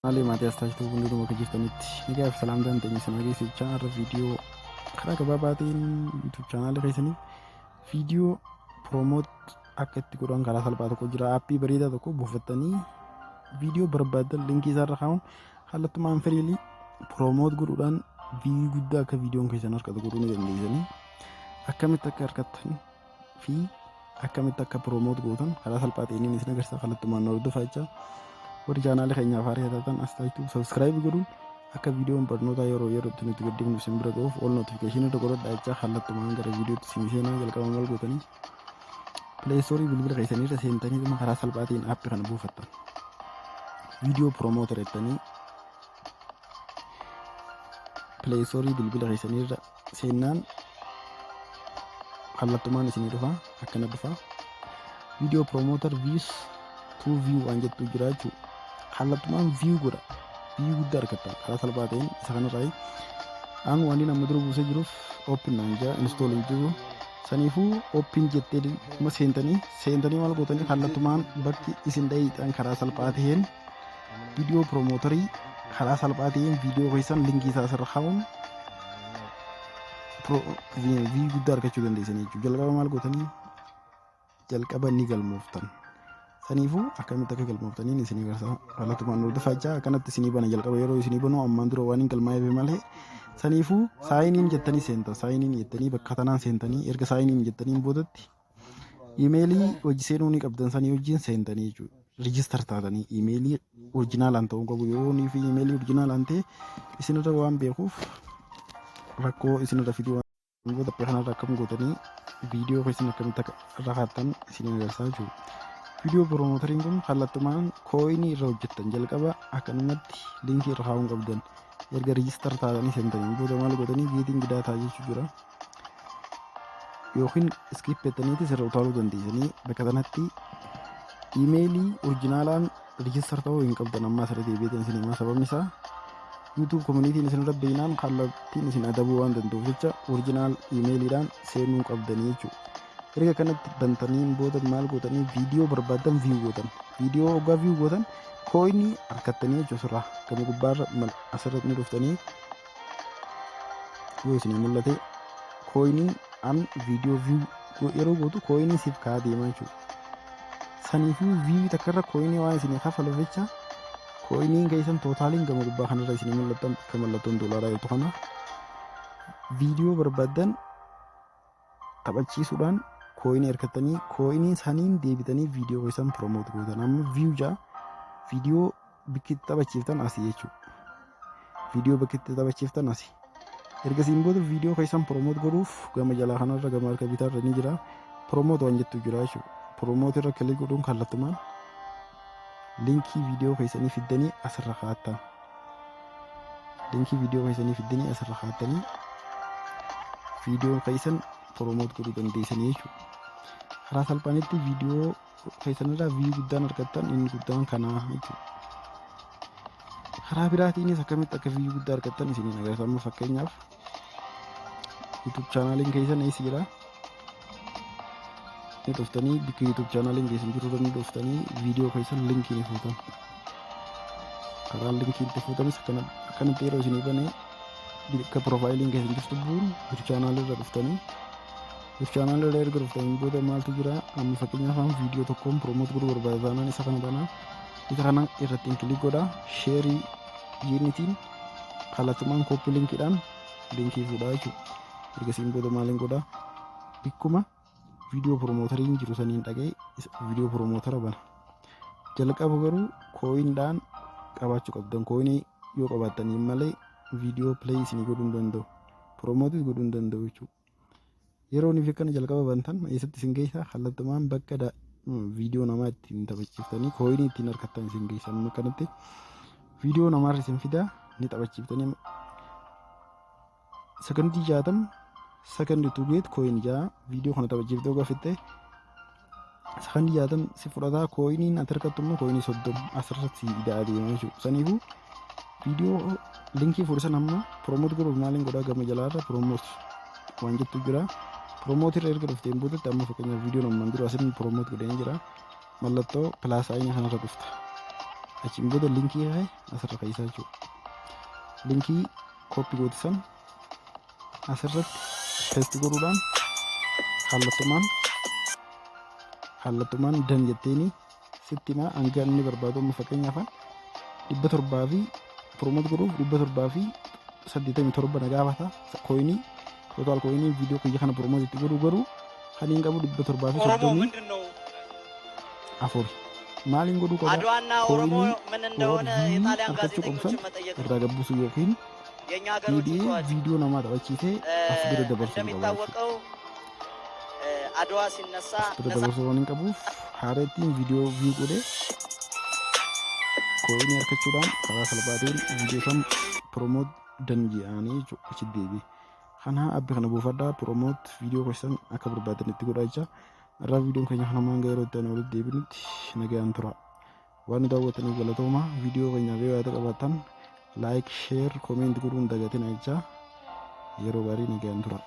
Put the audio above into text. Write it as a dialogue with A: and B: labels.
A: Haalli maatii taasituu hundinuu bakka jirtanitti nagaa fi salaamtaan teenya sana geessichaa har'a viidiyoo karaa gabaabaatiin YouTube chaanaalii keessanii viidiyoo promote akka itti godhan karaa salphaa tokko jira. Aappii bareedaa tokko buufattanii viidiyoo barbaadan linkii isaarra kaa'uun kallattumaan freely promote godhuudhaan view guddaa akka viidiyoon keessan harkatu godhuu ni dandeessanii. Akkamitti akka harkattan fi akkamitti akka promote gootan karaa salphaa ta'een isin agarsiisa. Kallattumaan hordofaa jecha warri chaanaala keenyaaf haaraa taatan as taasisu subscribe godhuun akka viidiyoon barnootaa yeroo yerootti nuti gaddifnu isin bira ga'uuf all notification irra godhadhaa jecha kallattumaan gara viidiyootti isin seenaa. Jalqaba maal gootanii? Play Store bilbila keessanii irra seentanii dhuma karaa salphaa ta'een aappii kana buufattan. Video promoter jettanii Play Store bilbila keessanii irra seennaan kallattumaan isinii dhufa, akkana dhufa. Video promoter views to view waan jettu jira jechuudha. Kallattumaan view godha. View guddaa argattan karaa salphaa ta'een isa kanarraa. Aan waan inni amma dura buusee jiruuf open naan jira, install hin jiru. Saniifuu open jettee dhuma seentanii maal gootanii? Kallattumaan bakki isin dhahiidhaan karaa salphaa ta'een video promoterii karaa salphaa ta'een viidiyoo keessan linkii isaa asirra kaa'uun view guddaa argachuu dandeessanii jechuudha. Jalqaba maal gootanii? Jalqaba ni galmooftan. Saniifuu akkamitti akka galmooftaniin isinii garsa kallattumaan hordofaa jira. Akkanatti isinii bana. Jalqaba yeroo isinii banu ammaan dura waan hin galmaa'eef malee. Saniifuu sign in jettanii seentan. Sign in jettanii bakka tanaan seentanii, erga sign in jettaniin boodatti iimeelii hojii seenuu ni qabdan, sanii wajjin seentanii jechuudha. Register taatanii iimeelii orjinaalaan ta'uu qabu. Yoo fi iimeelii orjinaalaan ta'e isinirra waan beekuuf rakkoo isinirra fiduu waan booda kanarra akkam gootanii viidiyoo keessan akkamitti akka irra kaattan isin agarsiisaa jechuudha. Video promoteriin kun kallattumaan coinii irra hojjettan. Jalqaba akkanumatti linkii irra kaa'uun qabdan. Erga register taatanii seentanii booda maal gootanii? Getting data jechuu jira. Yookiin skip jettaniitis irra utaaluu dandeessanii. Bakka kanatti iimeelii orjinaalaan register ta'uu hin qabdan. Amma asirra deebi'eetiin isin himaa, sababni isaa YouTube communityn isin irra beeknaan kallattiin isin adabuu waan danda'uuf jecha original iimeeliidhaan seenuu qabdanii jechuudha. Erga kanatti bantaniin booda maal gootanii? Viidiyoo barbaadan view gootan. Viidiyoo hoggaa view gootan coinii harkattanii jechuudha. Asirraa gama gubbaarra asirratti ni dhuftanii, yoo isinii mul'ate, coinii an viidiyoo view yeroo gootu coinii siif kaa'aa deemaa jechuudha. Saniifuu view takkarra coinii waan isinii kafaluuf jecha coiniin keessan totaliin gama gubbaa kanarra isinii mul'atan, akka mallattoon doolaaraa jirtu kana, viidiyoo barbaaddan taphachiisuudhaan coinii harkattanii, coinii saniin deebitanii viidiyoo keessan promote gootan. Amma view jaa, viidiyoo bakki itti taphachiiftan asii jechuudha. Viidiyoo bakki itti taphachiiftan asii. Ergasiin booda viidiyoo keessan promote godhuuf gama jalaa kanarra, gama harka bitaarra ni jira. Promote waan jettu jira jechuudha. Promote irra click godhuun kallattumaan linkii viidiyoo keessanii fiddanii asirra kaa'attan. Linkii viidiyoo keessanii fiddanii asirra kaa'attanii viidiyoo keessan promote godhuu dandeessanii jechuudha. Karaa salphaanitti viidiyoo keessanirraa view guddaan argattan inni guddaan kanaa jechuudha. Karaa biraatiinis akkamitti akka view guddaa argattan isiniin agarsiisa. Amma fakkeenyaaf YouTube chaanaaliin keessan eessa jira? Ni dhuftanii bakka YouTube chaanaaliin keessan jiru ni dhuftanii viidiyoo keessan linkii ni fuutan. Karaan linkii itti fuutanis akkanatti yeroo isinii banee bakka profileiin keessan jirtu bu'uun YouTube chaanaalii irra dhuftanii, YouTube chaanaalii irra erga dhuftanii booda maaltu jira? Amma fakkeenyaaf amma viidiyoo tokkoon promote godhuu barbaada taanaan isa kana banaa, isa kana irratti click godhaa, share jiinitiin kallattumaan copy linkiidhaan linkii fuudhaa jechuudha. Ergasiin booda maaliin godhaa? Bikkuma video promoteriin jiru saniin dhaqee video promotera bana. Jalqaba garuu coindhaan qabaachuu qabdan. Coinii yoo qabaattaniin malee viidiyoo play isinii godhuu hin danda'u. Promoteis godhuu hin danda'u jechuudha. Yeroo inni akkana jalqaba bantan eessatti isin geessa? Kallattumaan bakka viidiyoo namaa ittiin taphachiiftanii coinii ittiin argattan isin geessa. Amma kanatti viidiyoo namaarra isin fidaa, ni taphachiiftanii sakandii 60, second to get coin jaa. Viidiyoo kana taphachiiftee gafitte sakandii 60 si fudhataa, coiniin ati argattu immoo coinii 30 asirratti si ida'aa deema jechuudha. Saniifuu viidiyoo linkii fuudhisan amma promote godhuuf maaliin godhaa? Gama jalaarra promote waan jettu jira. Promote irra erga dhufteen boodatti amma fakkeenyaaf viidiyoon ammaan dura asin promote godheen jira. Mallattoo plus signii kanarra dhufta. Achiin booda linkii kee asirra keessa jechuudha. Linkii copy gootisan asirratti paste godhuudhaan kallattumaan done jetteeni sitti himaa. Hanga inni barbaadu amma fakkeenyaaf 700 fi promote godhuuf 787 na gaafata. Coinii, total coinii viidiyoo kiyya kana promote itti godhu garuu kan hin qabu dhibba torbaa fi
B: ኦሮሞ
A: soddomii
B: ምንድን ነው?
A: afur. Maaliin godhuu qaba?
B: አድዋና ኦሮሞ
A: Coinii
B: ምን እንደሆነ
A: view
B: የጣሊያን
A: argachuu qabu san
B: ጋዜጠኞችን መጠየቅ ነው።
A: irraa gabbuusu yookiin
B: የእኛ ሀገሮች
A: deebi'ee
B: ተዋል
A: viidiyoo namaa taphachiisee as bira dabarsuu qaba jechuudha.
B: እንደሚታወቀው አድዋ ሲነሳ
A: As bira dabarsuu waan hin qabuuf haareettiin viidiyoo view godhee coinii argachuudhaan karaa salphaatiin viidiyoo san promote done jedhanii jechuudha achi deebi'e. Kana appii kana buufadhaa, promote viidiyoo keessan akka barbaadan itti godhaa jecha. Irraa viidiyoon keenya kana hanga yeroo itti aanu walitti deebinutti nagaan tura. Waan nu daawwattaniif galatooma. Viidiyoo keenyaaf yoo yaada qabaattan like, share, comment godhuun dagatina jecha. Yeroo gaarii, nagaan tura.